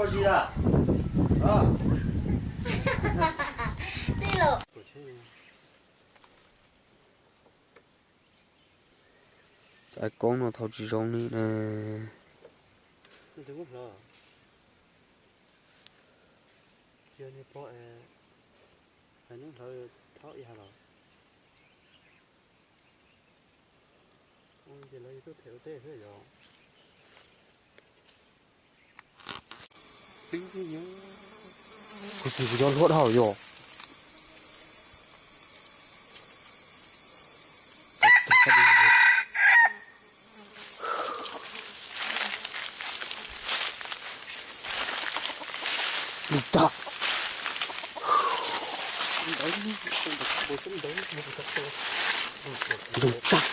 Cov koob no thaum tsis zoo li na. Kuv tsis yog luag dhau yom. Ntag. Ntag.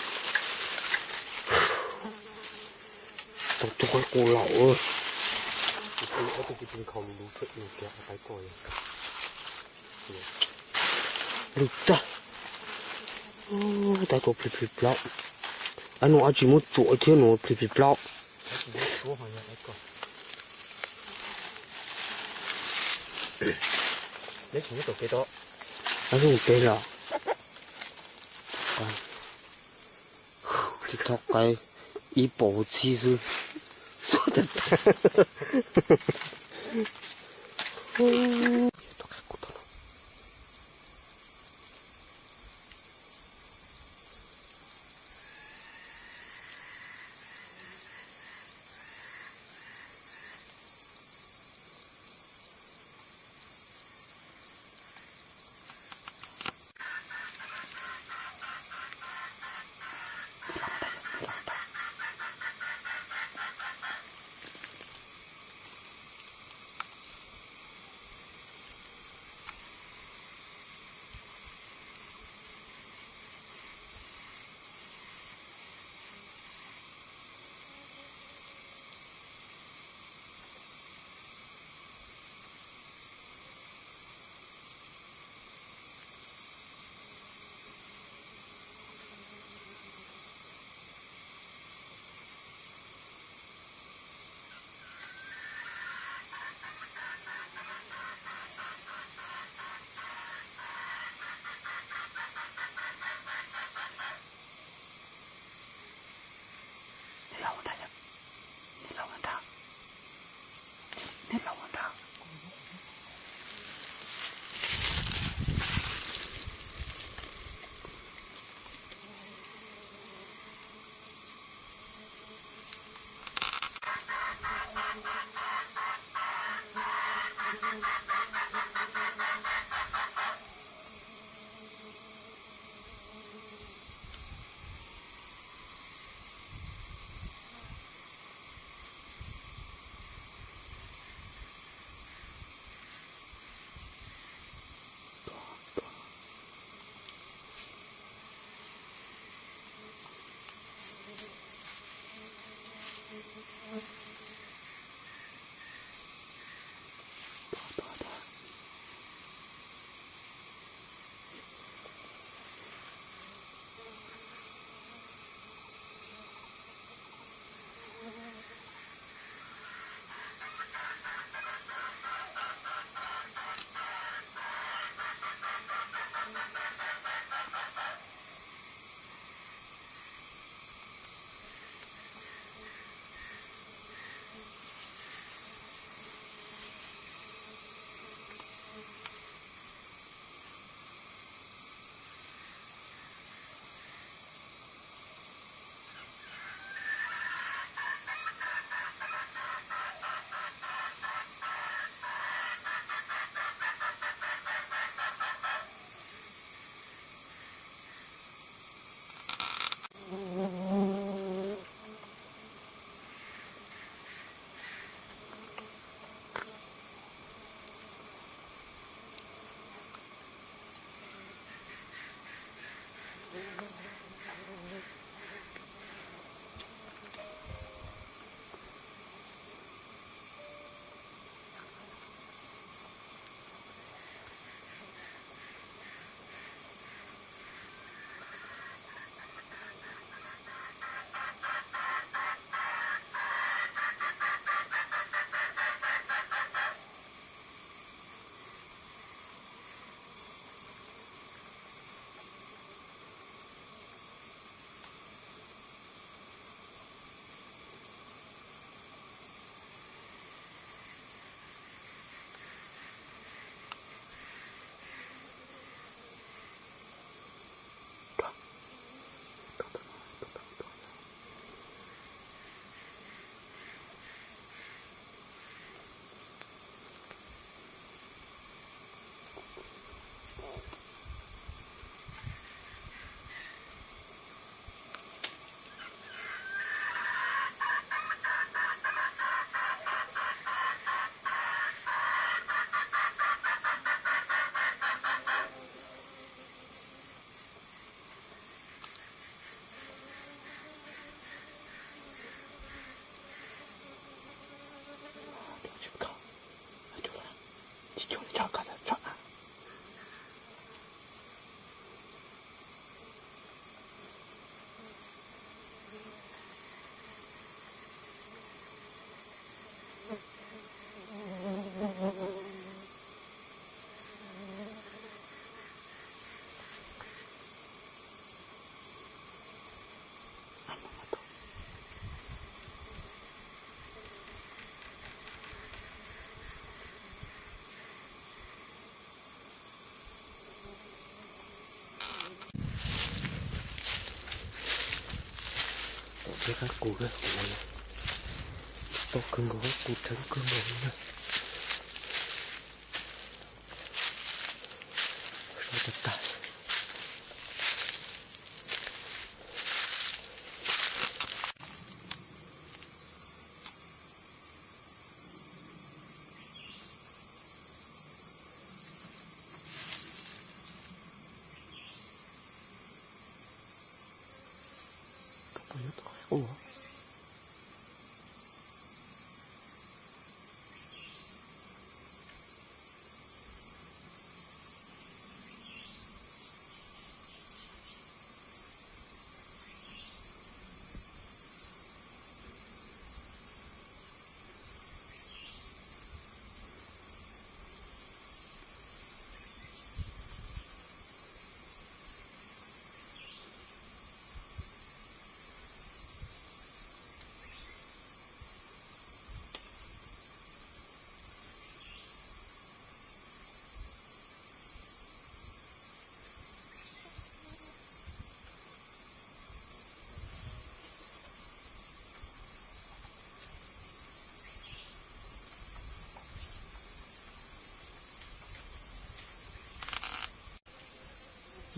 Tau tus qaib qus laus. Lwm tag. Tais tus plis plis plaub. Ab, nus ab tsis muab tsuam thiab nus plis plis plaub. Ab, zoo pem los. Tib thoj qaib ib puas txhib xwb. Tom tej qab qus, tom kawg nkaus, qab qus dheev kawg nkaus li na. Sab tag tag.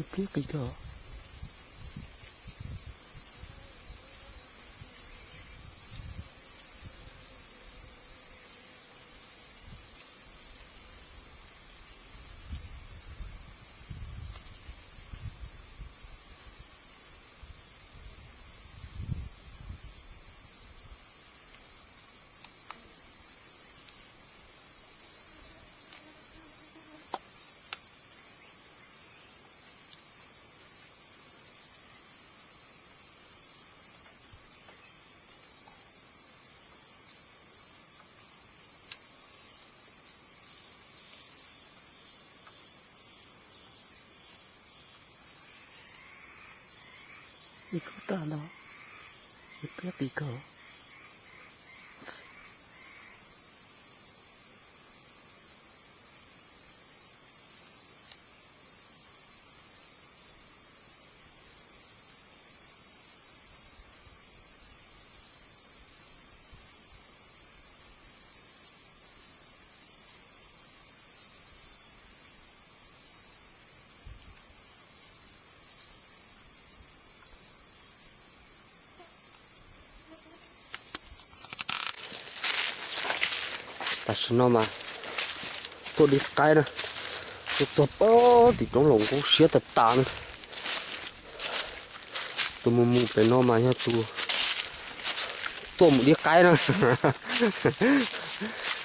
Ib pliag qis kawg. Ib khub tag ntawd, ib pliag qis kawg. Tam sim no mas tuaj dib qaib na, tuaj txog pem tim roob Loos Nkauj siab tas tas na. Tus mus mus pem no mas yog tus tuaj mus dib qaib na.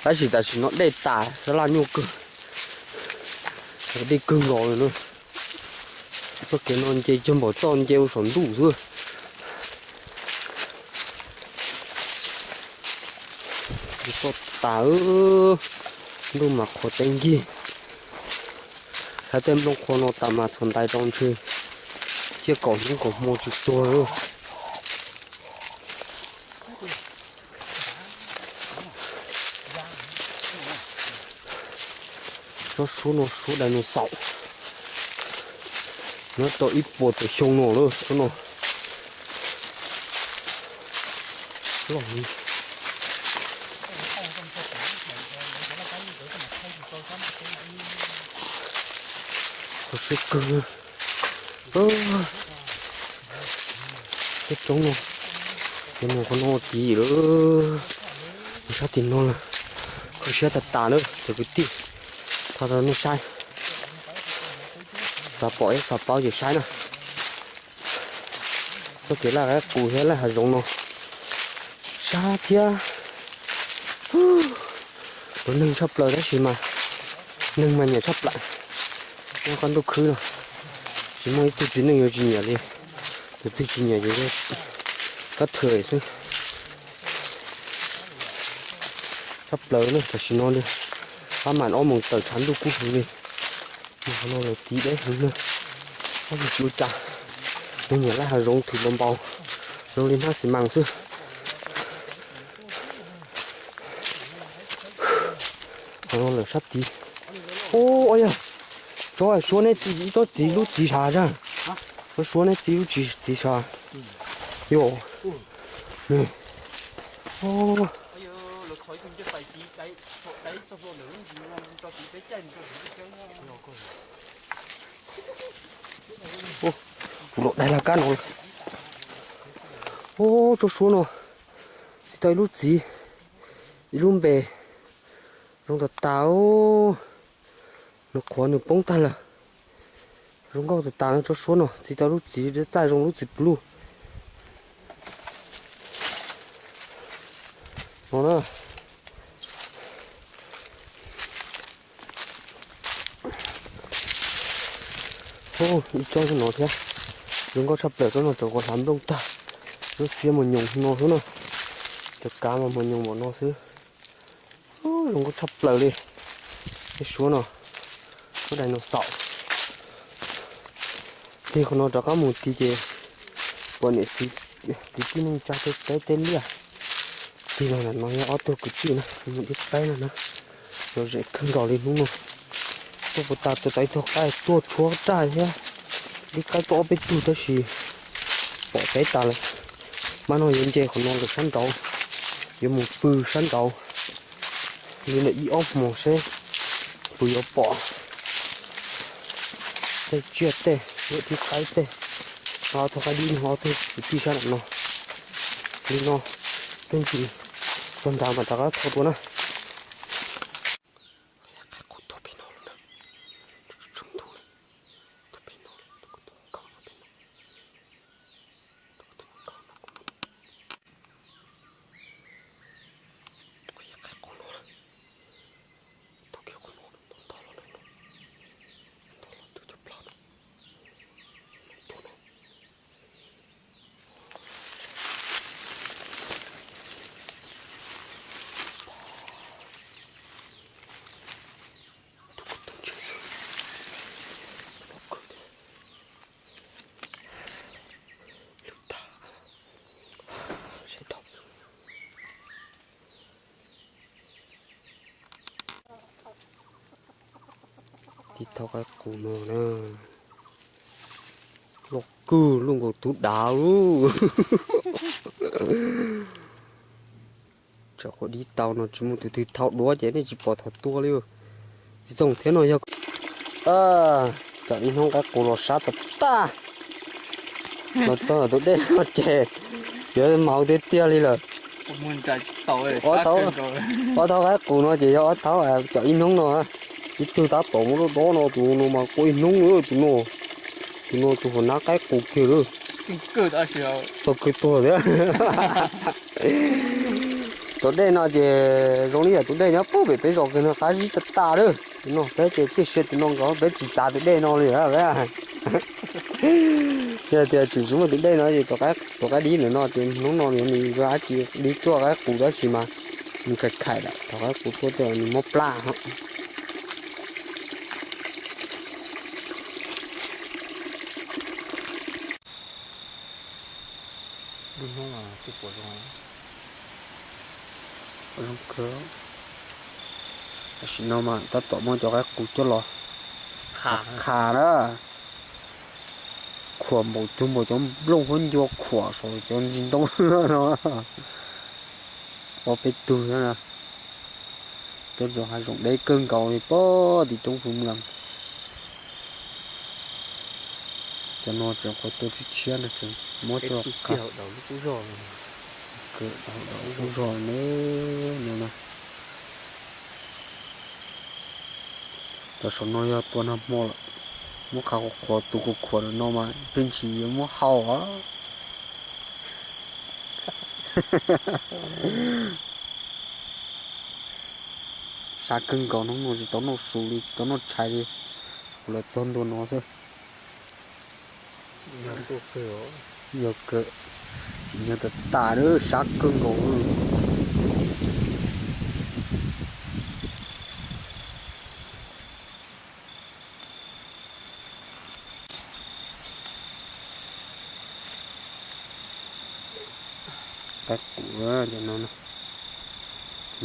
Tab sis tam sim no dej tas sab laj nyuaj kawg, dej kawg nkaus li na. Txoj kev no nce cuag npaum txoj nce ua saum ntuj xwb. Txoj tas, ntuj mas qhuav teb nkig, saib tej nplooj qhuav no tas mas txhuav ntais rau ntshe thiab kaum hnub kaum hmo tsis tuag li. Tsob suab no suab dinosaur, nyob tau ib puas tawm xyoo no lawm tsob no. Loj li. Qhov siab kawg. Tej roob no, ces mus qhov no ua tid lawm. Mus sab tim no lawm. Kho siab tas tas na cov kwv tij. Thaij rau nej saib. Xav pom ib xav paub ces saib na. Txoj kev laj qaib qus thiab laj hav zoov no sab thiab. Tus neeg tshaj plaws tab sis mas neeg mas nyiam tshaj plaws. Nyob qab ntuj khwb no tsis muaj ib tug txiv neej yuav tsis nyiam li. Tus twg tsis nyiam ces kab thawm xwb. Tshaj plaws na tam sim no li. Qab mas ob moos tawm tshav ntuj kub heev li. Qhov no lawv tiv deb heev na. Ob tug tsis ua cas, neeg nyiam laj hav zoov thwm npau npau, zoo li hnab xi mas xwb. Qhov no lawm sab tid. Ub, yog tsob suab neb txiv, ib tsob txiv lub txiv sav zag. Tsob suab neb txiv lub txiv sav. Yog. Kuv los dai laj kab no lawm. Ub, tsob suab no txiv tau ib lub txiv, ib lub npe, zoo tas tas. Nws qhuav nws poob tag lawm. Zoo nkauj tas tas no tsob suab no txiv tau lub txiv txaij zoo lub txiv pluj no na. Ub, ib tsob no thiab. Zoo nkauj tshaj plaws tsob no, tsob kuv hlav nplooj tag. Lub xiab mus nyoos no xwb na. Cov kav mas mus nyoos npaum no xwb. Ub, zoo nkauj tshaj plaws li. Tej suab no, suab dinosaur. Tig qhov no rov qab mus tid ces pom niam txiv kwv tij neej tsa tej teb tej liaj. Tig los ntawm no yog ob tug kwv tij na, mus dib qaib no na. Lom zem kawg nkaus li hnub no. Tuaj puas tas, tau ib tug qaib tuaj tshuab raj thiab. Dib qaib tuaj ob peb tug tab sis pom peb tas lawm. Maj no yuav nce qhov no lawm sab nraud, yuav mus pw sab nraud li ntawm ib ob hmos seb puas yuav pom tej tsiaj tej, dib qaib tej. Ob tug qaib dib no, ob tug kwv tij sab nraud no. Li no, tag kis txog nrad mas rov qab tho dua na. Qaib qus tuag pem no lawm na. Tsoo ntug na. Tuag pem no lawm, tus kwv tij mus nkag no pem no. Tus kwv tij mus nkag no. Tus kwv tij qaib qus no lawm. Tus kwv tij qus no, ntog los lawm no. Ntog los twb cov plog no. Tus no. Tib thaub qaib qus no na. Loj kawg, luaj nkaus tub dav lub. Tsam quav dib tau no tsis muaj tus twg thau duav ces nej tsis pom thaum tua li. Tsis txoog thiab no yog. Cov ib hnub qaib qus los sab tas tas. Los txog tus dej no ces yuav maus tiag tiag li lawm. Ob thaub, ob thaub qaib qus no ces yog ob thaub cov ib hnub no. Ib tug tab tom muaj lub dob no, tus no mas qua ib hnub, tus no, tus no tus hauv nab qaib qus kiag lawm. Txog kawg tuag thiab. Tus dej no ces zoo li yam tus dej nyob pem peb zos kiag no, qab zib tas tas lawm. Tus no peb ces ciaj sia tus no nkaus, peb tsis txav tus dej no li. Yog tias tseem tsis muaj tus dej no ces tus qaib dib ntawm no ces hnub no nws yuav dab tsi dib tuaj qaib qus tab sis mas nws khaim khaim lawm, thaum qaib qus tuaj tej nws mob plab. Lub hnub no kuj pom zoo, pom zoo kawg. Tam sim no mas tab tom muaj cov qaib qus coj los qha na. Khuam npaum cuag npaum cov nplooj huab ncua khuam saum cov ntsis ntoo no. Ob peb tug thiab na, tuaj ntxov hav zoov deb kawg nkaus li pob tim roob Fwj Mwas. Cov no tseem qhuav tua tshiab tshiab no tseem muab coj los qha. Lub zos ne, no na. Cov saum no yog tua nag hmo lawm, muab qha qhuav qhuav tus khuav khuav no mas pheej tsis yuav muab hau os. Sab kawg nkaus, hnub no tsis tau noj su li, tsis tau noj tshais li, kuv los txog ntua no xwb. Yog kawg, tsim nyog tas tas, sab kawg nkaus. Qaib qus, cov no,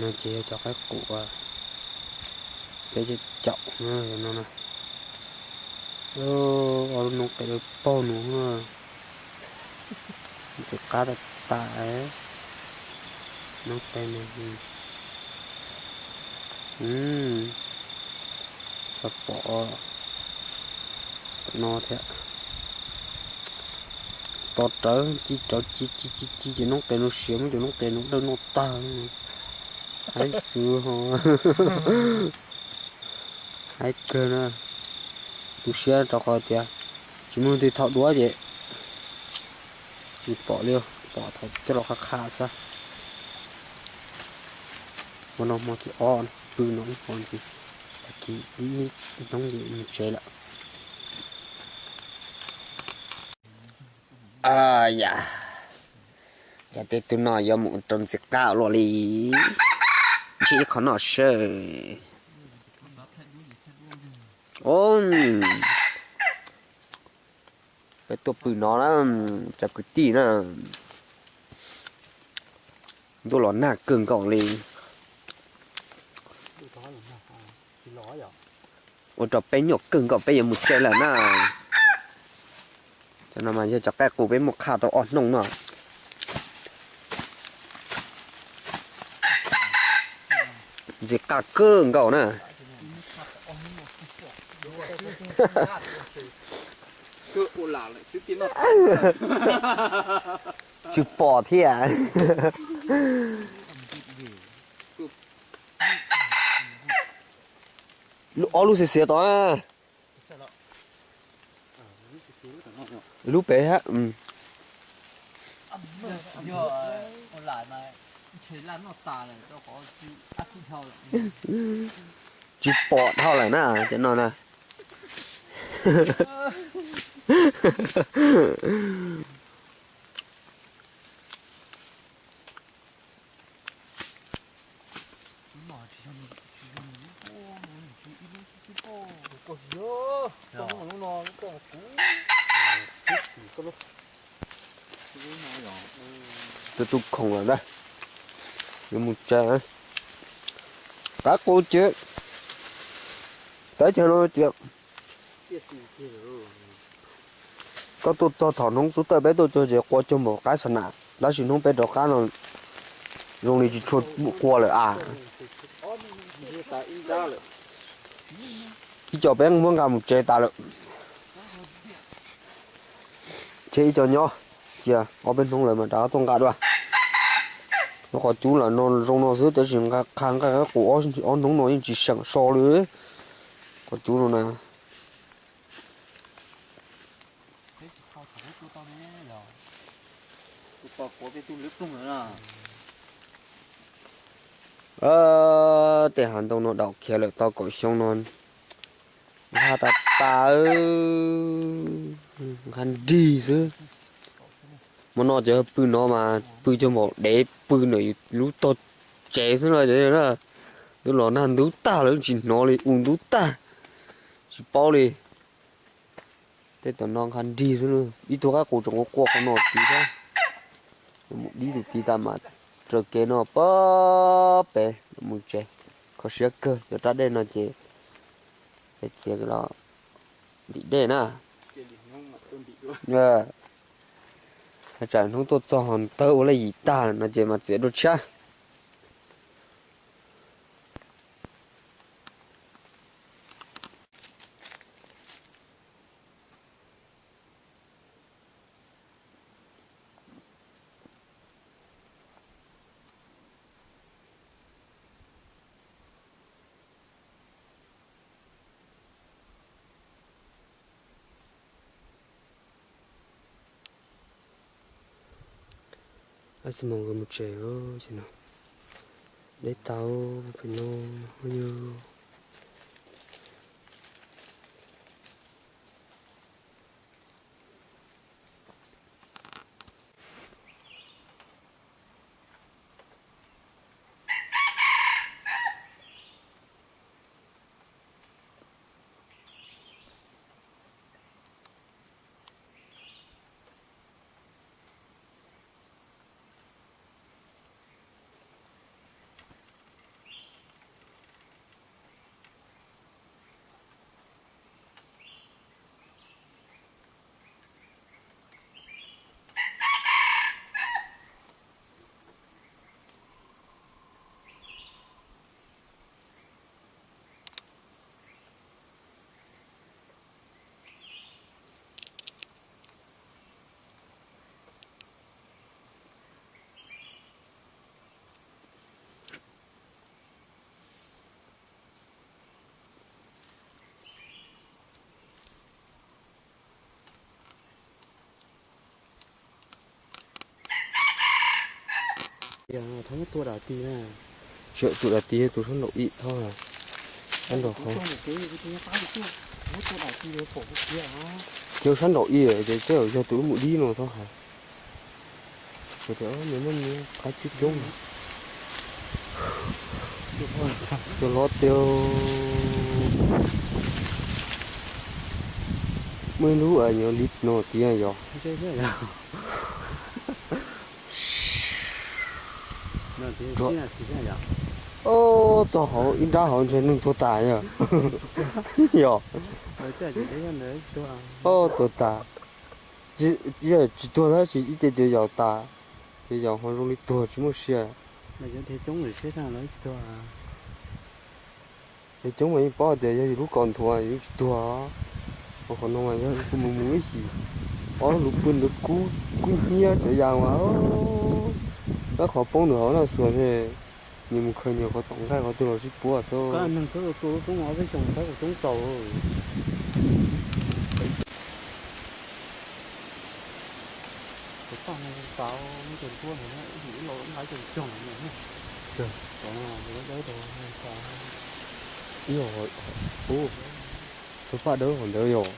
no ces yog cov qaib qus peb caum no na. Ob lub noob qes dawb paug no, ntxim qab tas tas. Noob qes no, xav pom tom no thiab. Tos rawv ci rawv ci ci ci ci ces noob qes no siav, muab cov noob qes no dawj noj tag. Haib xwb ho. Haib kawg na. Tu siab rau qhov tias tsis muaj leej twg thaum duab ces tsis pom li, pom thaum coj los qha qha xwb. Hmo no hmo thib ob, pw no ib hmo ntxiv, tag kis ib hnub ces mus tsev lawm. Yam, cas tej tug no yuav mus rau ntxim qab luaj li. Ntsib ib qho noj sawb. Peb tuaj pw no na, cov kwv tij na. Ntuj los nag kawg nkaus li. Ua rau peb nyuaj kawg nkaus, peb yuav mus tsev lawm na. Cov no mas yog cov qaib qus peb muaj qhaj tau ob hnub no. Ntxim qab kawg nkaus na. Tsis pom thiab. Ob lub xiav xiav tod. Lub pem hab. Tsis pom dhau lawm na cov no na. Tus tub khoom lawm ntag, yuav mus tsev. Qaib qus ces teb chaws no ces koj tuaj txog thaum hnub xub thawj peb tuaj txog ces qua cuag npaum qaib xa nam, tab sis hnub peb rov qab no zoo li tsis tshua qua lawm as. Ib co peb muab nqa mus tsev tas lawm. Tseg ib co nyob, cia ob peb hnub lawm mas rov qab tuaj nqa dua. Lub qhov cub los no zoo no xwb, tab sis qha nqaij qaib qus ob hnub no yeej tsis seem so li. Qhov cub no na. Tej hav ntoo no daum khiav lawm tau kaum xyoo no, nqha tas tas, nqha nrig xwb. Hmo no cov pw no mas pw cuag npaum dev pw ntawm lub tog tsev xwb no. Twb los nag ntub tag lawm tsis hnov li, u ntub tag, tsis paub li. Tej tom no nqha nrig xwb, ib tug qaib qus tseem quaj quaj qhov no tid thiab. Mus dib tus tid tas mas raws kev no pab pem mus tsev. Kho siab kawg, cov rab dej no ces txiav los ntim dej na. Tsam hnub tuaj txog tawg ua laj yim tag no ces mas txiav dua tshiab. Ab tsi moos nkawd mus tsev, no deb tag pem no yog. Yog thov muab tua dam ti na. Tseem tus dam ti, tus sab nraum ib thov hais, sab nraum qhov, ces sab nraum ib ces tej zaum yog tus lub mus dib no thov hais. Ces nws muaj nyiaj qab coob coob, cov hlob tiag. Muaj ib lub nyuam li no tiag yog. Txog hauv ib nrab hauv ntshe neeg tuag tas yog. Yog. Tuag tas. Yog tsis tuag tab sis ib ce ces yaum tas, ces yaum ho zoo li tuag tsis muaj sia. Coob mas yeej paub tias yog yus lub kaus nthuav yus tsis tuag. Qhov no mas yog kuv mus mus ib yim, ob lub pw ntawd kub, kub hnyiab cov yas mas, tab qhov poob ntawm hauv no xuas nws mus khaws nyias qhov tom nqaij qhov twg los sib puab xwb. Ib, tus paj dawb hauv ntawd yog.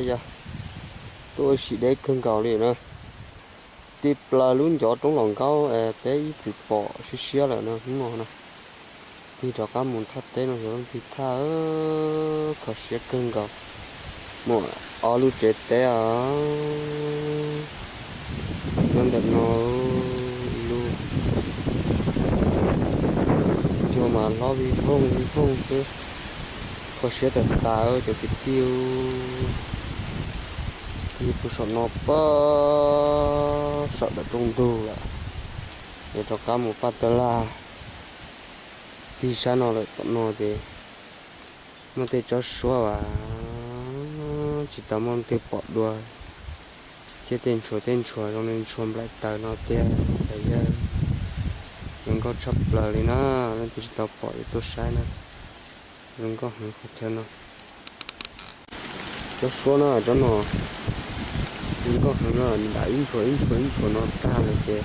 Yog, tuaj ua si deb kawg nkaus li na. Tij plaws lub ncov roob los nkaub peb ib txwm pom siab siab lawm no hnub no na. Tig rov qab mus thaj teb no xyov leej twg thaj, kho siab kawg nkaus. Muaj ob lub tsev teb os, nyob ntawm no ib lub. Ncua mas hlob vij voog vij voog xwb, kho siab tas tas cov kwv tij. Tig pw saum no pab saum daim rooj ntug lawm, yuav rov qab mus paj tawg lag. Tig sab no lawm tom no ces muaj tej tsob suab as tsis tau muaj leej twg pom dua, thiab tej ntshua tej ntshua zoo li ntshua nplaim taws no tiag. Yawg, zoo nkauj tshaj plaws li na, leej twg tsis tau pom yuav tuaj saib na. Zoo nkauj heev qhov chaw no. Tsob suab no, tsob no zoo nkauj heev no, nws dam ib ntshua ib ntshua ib ntshua no tag lawm ces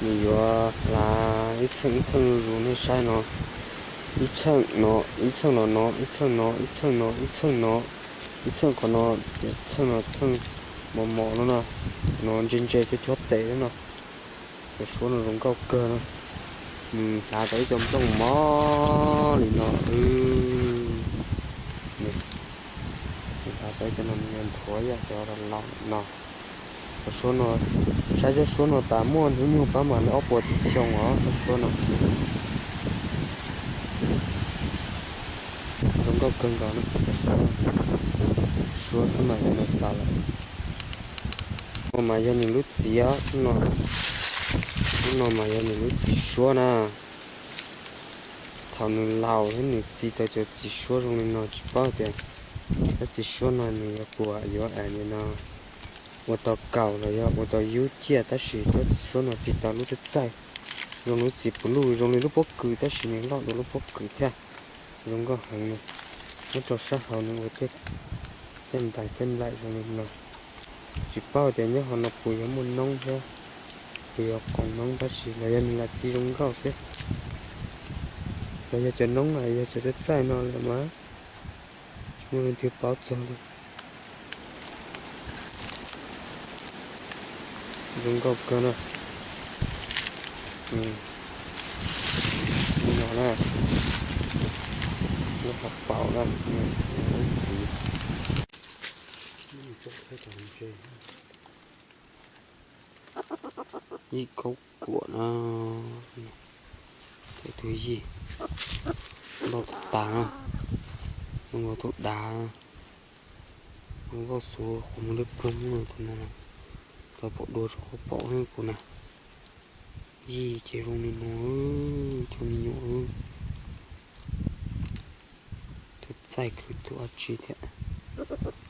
nws yuav hlav ib txheej ib txheej zus nej saib no. Ib txheej no, ib txheej los no, ib txheej no, ib txheej no, ib txheej no, ib txheej qhov no, ces txheej no txheej mos mos no na. No ntse ntse chob chob tes no. Cov suab no zoo nkauj kawg no. Nws hlav tau ib co nplooj mos li no. Nws hlav tau ib co no, nws yuav nthuav ib yam cov laus no. Cov suab no, saib cov suab no tas muaj hnub nyoog pab mam li ob puas xyoo os, cov suab no. Zoo nkauj kawg nkaus no, cov suab, suab xwb mas yog nws xav lawm. No mas yog nws lub txiv os, no, no mas yog nws lub txiv suab na. Thaum nws laus thiab nws txi tau cov txiv suab zoo li no tsis paub tias cov txiv suab no nws yuav puas yuav es li no ua tau kaus los yog ua tau yub ciaj, tab sis cov txiv suab no txi tau lub txaij txaij, zoo lub txiv pus luj, zoo li lub pob kws tab sis nws loj dua lub pob kws thiab. Zoo nkauj heev li. Nyob rau sab hauv nws ua tej nplaim tej nplaim zoo li no. Tsis paub tias nyob hauv no puas yuav muaj noob thiab, puas yuav qoos noob, tab sis los yog nws lam txi zoo nkauj xwb. Los yog cov noob no yog cov txaij txaij no lawm mas tsis muaj leej twg paub txog li. Zoo nkauj kawg na. Li no na, lub hauv paus na, lub txiv. Yij khaub kuam na, tus yij npauj tas na, zoo nkaus tus dav, zoo nkauj xuv qhov muag dawb paug no, tus no tau pom dua rau qhov paum ne kuv na. Yij ces zoo li no, cov me nyuam, tus txaij kwv tus dab tsi thiab.